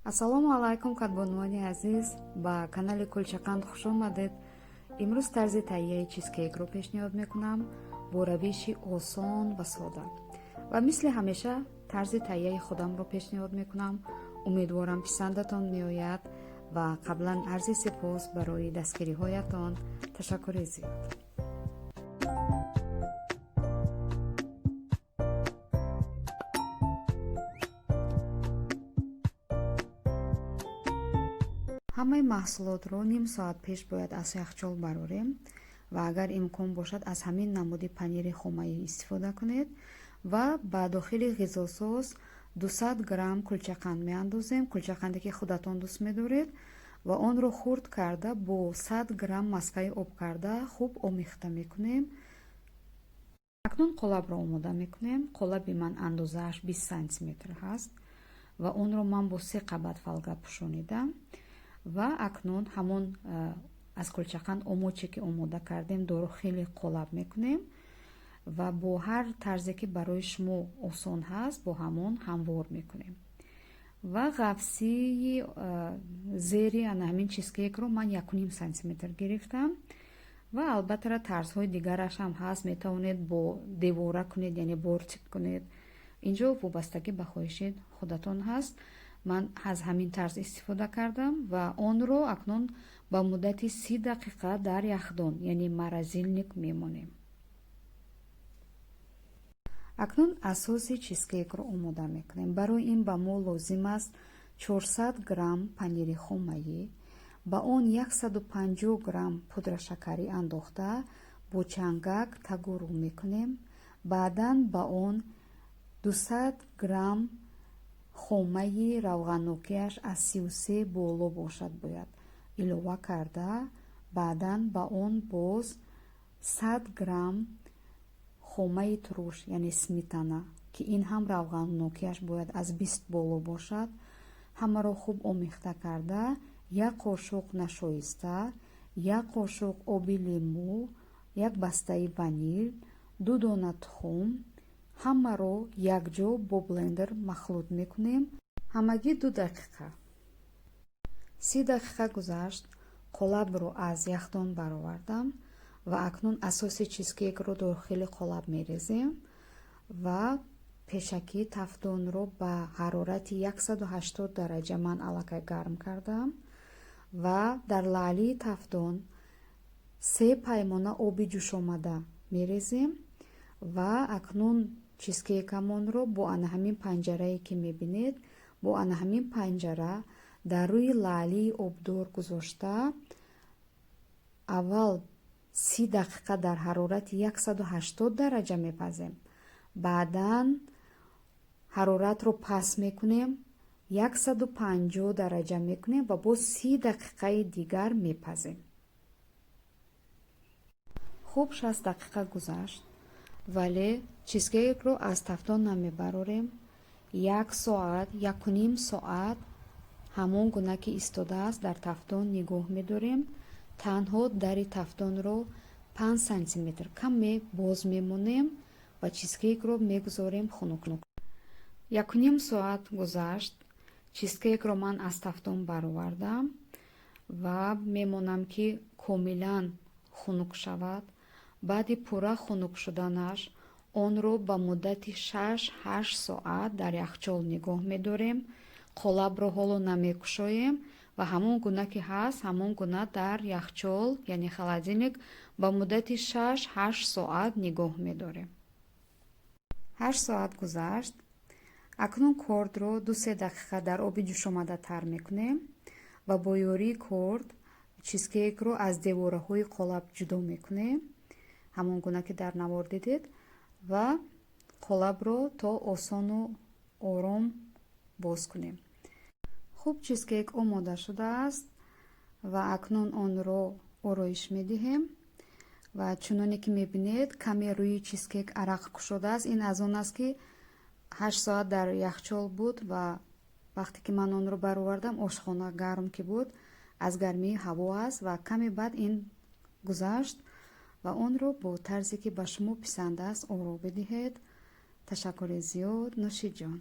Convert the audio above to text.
Ассалому алайкум, кадбонувони азиз, ба канали Кулчақанд хуш омадед. Имрӯз тарзи таҳияи чизкейкро пешниҳод мекунам бо равиши осон ва сода. Ва мисли ҳамеша тарзи таҳияи худамро пешниҳод мекунам. Умедворам, писандатон меояд ва қаблан арзи сипос барои дастгириҳоятон. Ташаккури зиёд. Ҳамаи маҳсулотро ним соат пеш бояд аз яхчол барорем ва агар имкон бошад, аз ҳамин намуди панири хомаӣ истифода кунед ва ба дохили ғизосоз 200 грамм кулчақанд меандозем, кулчақанде ки худатон дӯст медоред, ва онро хурд карда бо 100 грамм маскаи обкарда хуб омехта мекунем. Акнун қолабро омода мекунем. Қолаби ман андозааш 20 сантиметр ҳаст ва онро ман бо се қабат фолга пӯшонидам. Ва акнун ҳамон аз кулчақанд омоче ки омода кардем, дохили қолаб мекунем ва бо ҳар тарзе ки барои шумо осон ҳаст, бо ҳамон ҳамвор мекунем. Ва ғафсии зери ана ҳамин чизкейкро ман 1,5 сантиметр гирифтам ва албатта тарзҳои дигараш ҳам ҳаст. Метавонед бо девора кунед, яъне бортик кунед. Инҷо вобастагӣ ба хоҳиши худатон ҳаст. Ман аз ҳамин тарз истифода кардам ва онро акнун ба муддати 30 дақиқа дар яхдон, яъне морозильник, мемонем. Акнун асоси чизкейкро омода мекунем. Барои ин ба мо лозим аст 400 грамм панири хомаӣ, ба он 150 грамм пудрашакарӣ андохта, бо чангак тагуру мекунем. Баъдан ба он 200 грамм хомаи равғаннокиаш аз 33 боло бошад бояд илова карда, баъдан ба он боз 100 грамм хомаи туруш, яъне сметана, ки ин ҳам равғаннокиаш бояд аз 20 боло бошад. Ҳамаро хуб омехта карда, як қошуқ нашоиста, як қошуқ оби лимӯ, як бастаи ванил, ду дона тухм, ҳамаро якҷо бо блендер махлут мекунем. Ҳамагӣ 2 дақиқа. 30 дақиқа гузашт, қолабро аз яхдон баровардам ва акнун асоси чизкейкро дохили қолаб мерезем ва пешакӣ тафдонро ба ҳарорати 180 дараҷа ман аллакай гарм кардам ва дар лаълии тафдон се паймона оби ҷӯшомада мерезем. Ва акнун чизкейкамонро бо ана ҳамин панҷарае ки мебинед, бо ана ҳамин панҷара дар рӯи лаълии обдор гузошта, аввал 30 дақиқа дар ҳарорати 180 дараҷа мепазем, баъдан ҳароратро паст мекунем, 150 дараҷа мекунем ва боз 30 дақиқаи дигар мепазем. Хуб, 60 дақиқа гузашт, вале чизкейкро аз тафдон намебарорем. Як соат, 1,5 соат ҳамон гуна ки истодааст, дар тафдон нигоҳ медорем. Танҳо дари тафдонро 5 сантиметр каме боз мемонем ва чизкейкро мегузорем хунук. 1,5 соат гузашт, чизкейкро ман аз тафдон баровардам ва мемонам, ки комилан хунук шавад. Баъди пурра хунук шуданаш онро ба муддати 6-8 соат дар яхчол нигоҳ медорем. Қолабро ҳоло намекушоем ва ҳамон гуна ки ҳаст, ҳамон гуна дар яхчол, яъне холодильник, ба муддати 6-8 соат нигоҳ медорем. 8 соат гузашт. Акнун кордро 2-се дақиқа дар оби ҷӯшомада тар мекунем ва бо ёрии корд чизкейкро аз девораҳои қолаб ҷудо мекунем, ҳамон гуна ки дар навор дидед, ва қолабро то осону ором боз кунем. Хуб, чизкейк омода шудааст ва акнун онро ороиш медиҳем. Ва чуноне ки мебинед, каме рӯи чизкейк арақ кушодааст. Ин аз он аст, ки 8 соат дар яхчол буд ва вақте ки ман онро баровардам, ошхона гарм ки буд, аз гармии ҳаво аст ва каме баъд ин гузашт. Ва онро бо тарзе ки ба шумо писанд аст, оро бидиҳед. Ташаккури зиёд, нӯшиҷон.